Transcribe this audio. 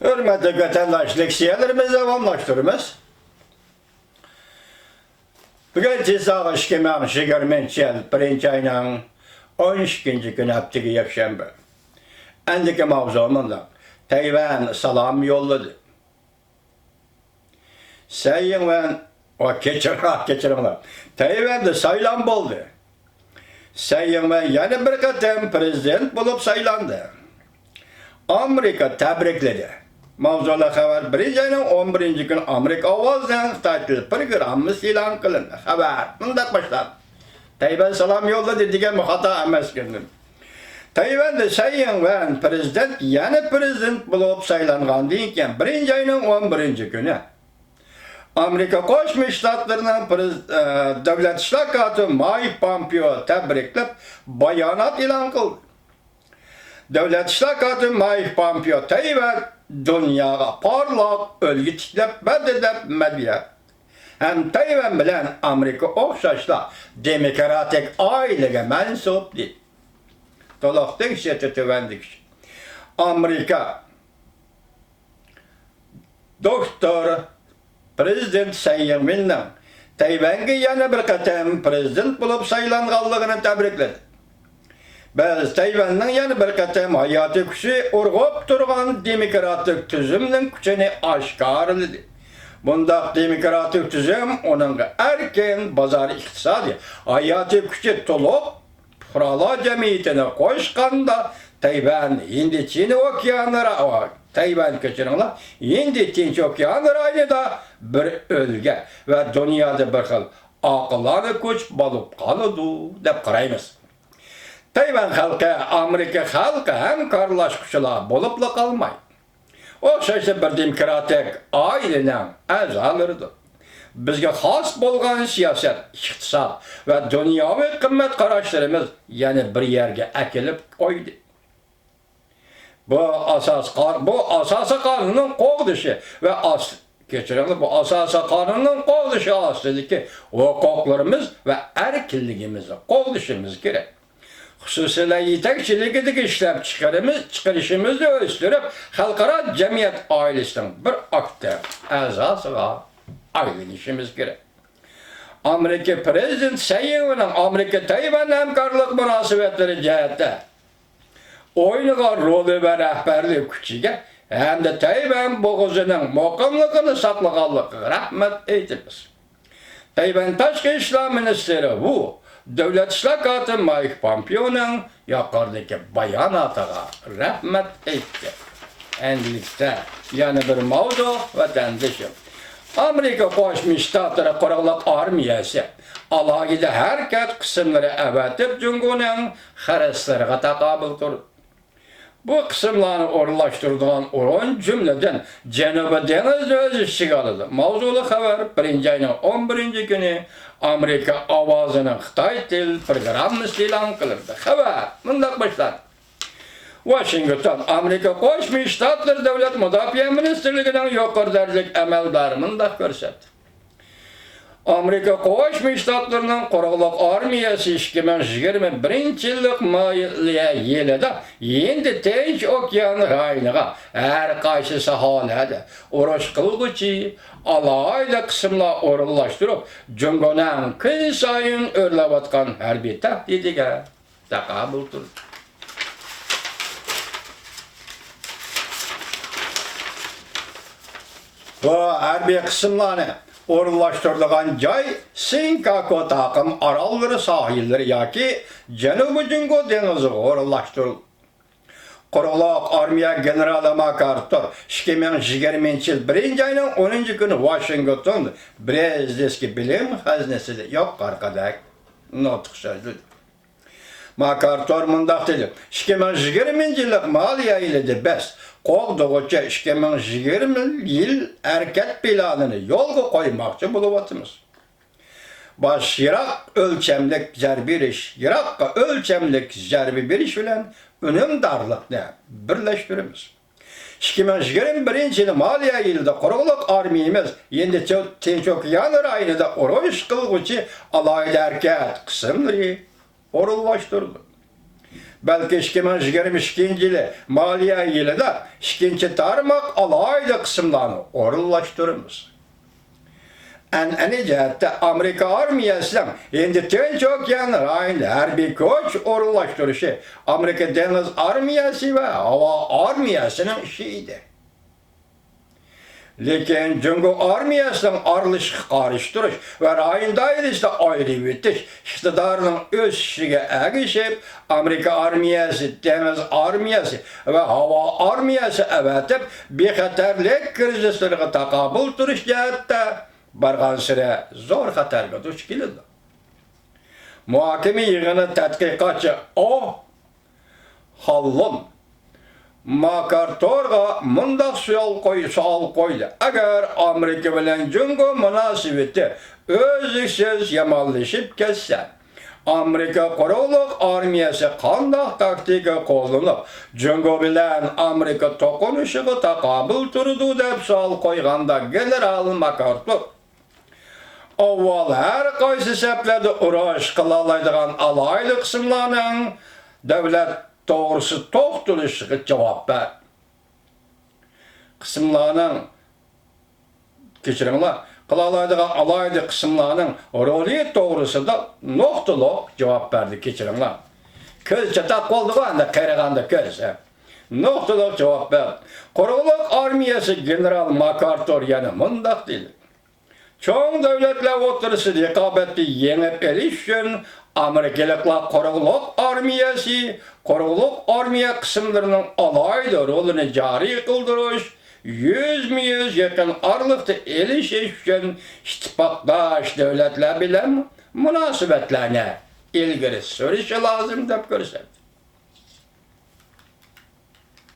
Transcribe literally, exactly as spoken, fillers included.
ھۆرمەتلىك ۋەتەنداش، لېكسىيەلىرىمىزنى داۋاملاشتۇرىمىز. بۈگۈن تېزاغ ئىككى مىڭ يىگىرمىنچى يىل بىرىنچى ئاينىڭ ئون ئىككىنچى كۈنى، ھەپتىگە يەكشەنبە. ئەندىكى ماۋزۇ مۇنداق. تەيۋەن سالام يوللىدى. سەي يىڭۋەن، ۋا، كەچۈر-، كەچۈرۈڭلار. تەيۋەندە سايلام بولدى. سەي يىڭۋەن يەنە بىر قېتىم پىرېزىدېنت بولۇپ سايلاندى. ئامېرىكا تەبرىكلىدى. ماۋزۇلۇق خەۋەر، بىرىنچى ئاينىڭ ئون بىرىنچى كۈنى ئامېرىكا ئاۋازىنىڭ خىتاي تىل پروگراممىسى ئېلان قىلىندى. خەۋەر مۇنداق باشلاندى. تەيۋەن سالام يوللىدى دېگەنمۇ خاتا ئەمەسكەن. تەيۋەندە سەي يىڭۋەن پىرېزىدېنت، يەنە پىرېزىدېنت بولۇپ سايلانغاندىن كېيىن، بىرىنچى ئاينىڭ ئون بىرىنچى كۈنى ئامېرىكا قوشما شتاتلىرىنىڭ پرېز-، ئە، دۆلەت ئىشلار كاتىپى مايك پومپېئو تەبرىكلەپ بايانات ئېلان قىلدى. دۆلەت ئىشلار كاتىپى مايك پومپېئو تەيۋەن دۇنياغا پارلاق ئۈلگە تىكلەپ بەردى دەپ مەدھىيە ھەم تەيۋەن بىلەن ئامېرىكا ئوخشاشلا دېموكراتىك ئائىلىگە مەنسۇپ دېدى. تولۇق تېكىستى تۆۋەندىكىچە. ئامېرىكا دوكتور پىرېزىدېنت سەي يىڭۋېننىڭ تەيۋەنگە يەنە بىر قېتىم پىرېزىدېنت بولۇپ سايلانغانلىقىنى تەبرىكلىدى. بىز تەيۋەننىڭ يەنە بىر قېتىم ھاياتىي كۈچى ئۇرغۇپ تۇرغان دېموكراتىك تۈزۈمنىڭ كۈچىنى ئاشكارىلىدى. بۇنداق دېموكراتىك تۈزۈم ئۇنىڭغا ئەركىن بازار ئىقتىسادى، ھاياتىي كۈچى تولۇق پۇقرالار جەمئىيىتىنى قوشقاندا، تەيۋەن ھىندى تىنچ ئوكيان را-، تەيۋەن، كەچۈرۈڭلار، ھىندى تىنچ ئوكيان رايونىدا بىر ئۈلگە ۋە دۇنيادا بىر خىل ئاقىلانە كۈچ بولۇپ قالىدۇ دەپ قارايمىز. تەيۋەن خەلقى ئامېرىكا خەلقى ھەمكارلاشقۇچىلار بولۇپلا قالماي، ئوخشاشلا بىر دېموكراتىك ئائىلىنىڭ ئەزالىرىدۇر. بىزگە خاس بولغان سىياسەت، ئىقتىساد ۋە دۇنياۋى قىممەت قاراشلىرىمىز يەنە بىر يەرگە ئەكېلىپ قويدى. بۇ ئاساس قا-، بۇ ئاساسىي قانۇننىڭ قوغدىشى ۋە ئاس-، كەچۈرۈڭلار، بۇ ئاساسىي قانۇننىڭ قوغدىشى ئاستىدىكى ھوقۇقلىرىمىز ۋە ئەركىنلىكىمىزنى قوغدىشىمىز كېرەك. خۇسۇسىيلار يېتەكچىلىكىدىكى ئىشلەپچىقىرىمىز-، چىقىرىشىمىزنى ئۆستۈرۈپ، خەلقئارا جەمئىيەت ئائىلىسىنىڭ بىر ئاكتىپ ئەزاسىغا ئايلىنىشىمىز كېرەك. ئامېرىكا پىرېزىدېنتى سەي يىڭۋېننىڭ ئامېرىكا تەيۋەن ھەمكارلىق مۇناسىۋەتلىرى جەھەتتە ئوينىغان رولى ۋە رەھبەرلىك كۈچىگە ھەمدە تەيۋەن بوغۇزىنىڭ مۇقىملىقىنى ساقلىغانلىقىغا رەھمەت ئېيتىمىز. تەيۋەن تاشقى ئىشلار مىنىستىرى ۋۇ دۆلەت ئىشلار كاتىپى مايك پومپېئونىڭ يۇقىرىدىكى باياناتىغا رەھمەت ئېيتتى. ئەمدىلىكتە يەنە بىر ماۋزۇ، ۋەتەندىشىم. ئامېرىكا قوشما شتاتلىرى قۇرۇقلۇق ئارمىيەسى ئالاھىدە ھەرىكەت قىسىملىرى ئەۋەتىپ، جۇڭگونىڭ خەرەجلىرىغا تاقابىل تۇرىدۇ. بۇ قىسىملارنى ئورۇنلاشتۇرىدىغان ئورۇن، جۈملىدىن، جەنۇبىي دېڭىزنى ئۆز ئىچىگە ئالىدۇ. ماۋزۇلۇق خەۋەر، بىرىنچى ئاينىڭ ئون بىرىنچى كۈنى ئامېرىكا ئاۋازىنىڭ خىتاي تىل پروگراممىسى ئېلان قىلىندى. خەۋەر مۇنداق باشلاندى. ۋاشىنگتون، ئامېرىكا قوشما شتاتلىرى دۆلەت مۇداپىئە مىنىستىرلىكىنىڭ يۇقىرى دەرىجىلىك ئەمەلدارى مۇنداق كۆرسەتتى. ئامېرىكا قوشما شتاتلىرىنىڭ قۇرۇقلۇق ئارمىيەسى ئىككى مىڭ يىگىرمە بىرىنچى يىللىق مالىيە يىلىدا ھىندى تىنچ ئوكيان رايونىغا ھەر قايسى ساھەلەردە ئۇرۇش قىلغۇچى ئالاھىدە قىسىملار ئورۇنلاشتۇرۇپ، جۇڭگونىڭ كۈنسايىن ئۆرلەۋاتقان ھەربىي تەھدىتىگە تاقابىل تۇرىدۇ. بۇ ھەربىي قىسىملارنى ئورۇنلاشتۇرىدىغان جاي سىنكاكۇ تاقىم ئاراللىرى ساھىللىرى ياكى جەنۇبىي جۇڭگو دېڭىزىغا ئورۇنلاشتۇرۇلدى. قۇرۇقلۇق ئارمىيە گېنېرالى ماكارتۇر ئىككى مىڭ يىگىرمىنچى يىل بىرىنچى ئاينىڭ ئونىنچى كۈنى ۋاشىنگتون برېزدېسكىي بىلىم خەزنىسىدە يۇقىرىقىدەك نۇتۇق سۆزلىدى. ماكارتۇر مۇنداق دېدى، ئىككى مىڭ يىگىرمىنچى يىللىق مالىيە يىلىدا بىز قوغدىغۇچى ئىككى مىڭ يىگىرمە يىل ھەرىكەت پىلانىنى يولغا قويماقچى بولۇۋاتىمىز. باش يىراق ئۆلچەملىك زەربە بېرىش، يىراققا ئۆلچەملىك زەربە بېرىش بىلەن ئۈنۈمدارلىقنى بىرلەشتۈرىمىز. ئىككى مىڭ يىگىرمە بىرىنچى يىلى مالىيە يىلىدا قۇرۇقلۇق ئارمىيىمىز ھىندى تىنچ ئوكيان رايونىدا ئۇرۇش قىلغۇچى ئالاھىدە ھەرىكەت قىسىملىرى ئورۇنلاشتۇرىدۇ. بەلكى ئىككى مىڭ يىگىرمە ئىككىنچى يىلى مالىيە يىلىدا ئىككىنچى تارماق ئالاھىدە قىسىملارنى ئورۇنلاشتۇرىمىز. ئەنئەنىۋى جەھەتتە ئامېرىكا ئارمىيەسىنىڭ ھىندى تىنچ ئوكيان رايونىدا ھەربىي كۈچ ئورۇنلاشتۇرۇشى ئامېرىكا دېڭىز ئارمىيەسى ۋە ھاۋا ئارمىيەسىنىڭ ئىشى ئىدى. لېكىن جۇڭگو ئارمىيەسىنىڭ ئارىلىشىشقا قارشى تۇرۇش ۋە رايون دائىرىسىدە ئايرىۋېتىش ئىقتىدارىنىڭ ئۆسۈشىگە ئەگىشىپ، ئامېرىكا ئارمىيەسى دېڭىز ئارمىيەسى ۋە ھاۋا ئارمىيەسى ئەۋەتىپ، بىخەتەرلىك كىرىزىسلىرىغا تاقابىل تۇرۇش جەھەتتە بارغانسېرى زور خەتەرگە دۇچ كېلىدۇ. مۇھاكىمە يىغىنى تەتقىقاتچى ئو خاللون ماكارتۇرغا مۇنداق سوئال قوي-، سوئال قويدى: «ئەگەر ئامېرىكا بىلەن جۇڭگو مۇناسىۋىتى ئۈزلۈكسىز يامانلىشىپ كەتسە، ئامېرىكا قۇرۇقلۇق ئارمىيەسى قانداق تاكتىكا قوللىنىپ، جۇڭگو بىلەن ئامېرىكا توقۇنۇشىغا تاقابىل تۇرىدۇ؟» دەپ سوئال قويغاندا، گېنېرال ماكارتۇر ئاۋۋال ھەر قايسى سەپلەردە ئۇرۇش قىلالايدىغان ئالاھىدە قىسىملارنىڭ دۆلەت توغرىسىدا توختىلىشىغا جاۋاب بەر. قىسىملارنىڭ، كەچۈرۈڭلار، قىلالايدىغان ئالاھىدە قىسىملارنىڭ رولى توغرىسىدا نۇقتىلىق جاۋاب بەردى. كەچۈرۈڭلار. كۆز چاتاق بولدىغۇ ئەمدى، قېرىغاندا كۆز، ھە. نۇقتىلىق جاۋاب بەر. قۇرۇقلۇق ئارمىيەسى گېنېرال ماكارتۇر يەنە مۇنداق دېدى: چوڭ دۆلەتلەر ئوتتۇرىسىدا رىقابەتتە يېڭىپ ئېلىش ئۈچۈن ئامېرىكىلىقلار قۇرۇقلۇق ئارمىيەسى، قۇرۇقلۇق ئارمىيە قىسىملىرىنىڭ ئالاھىدە رولىنى جارى قىلدۇرۇش، يۈزمۇ يۈز يېقىن ئارىلىقتا ئېلىشىش ئۈچۈن ئىتتىپاقداش دۆلەتلەر بىلەن مۇناسىۋەتلەرنى ئىلگىرى سۈرۈشى لازىم دەپ كۆرسەتتى.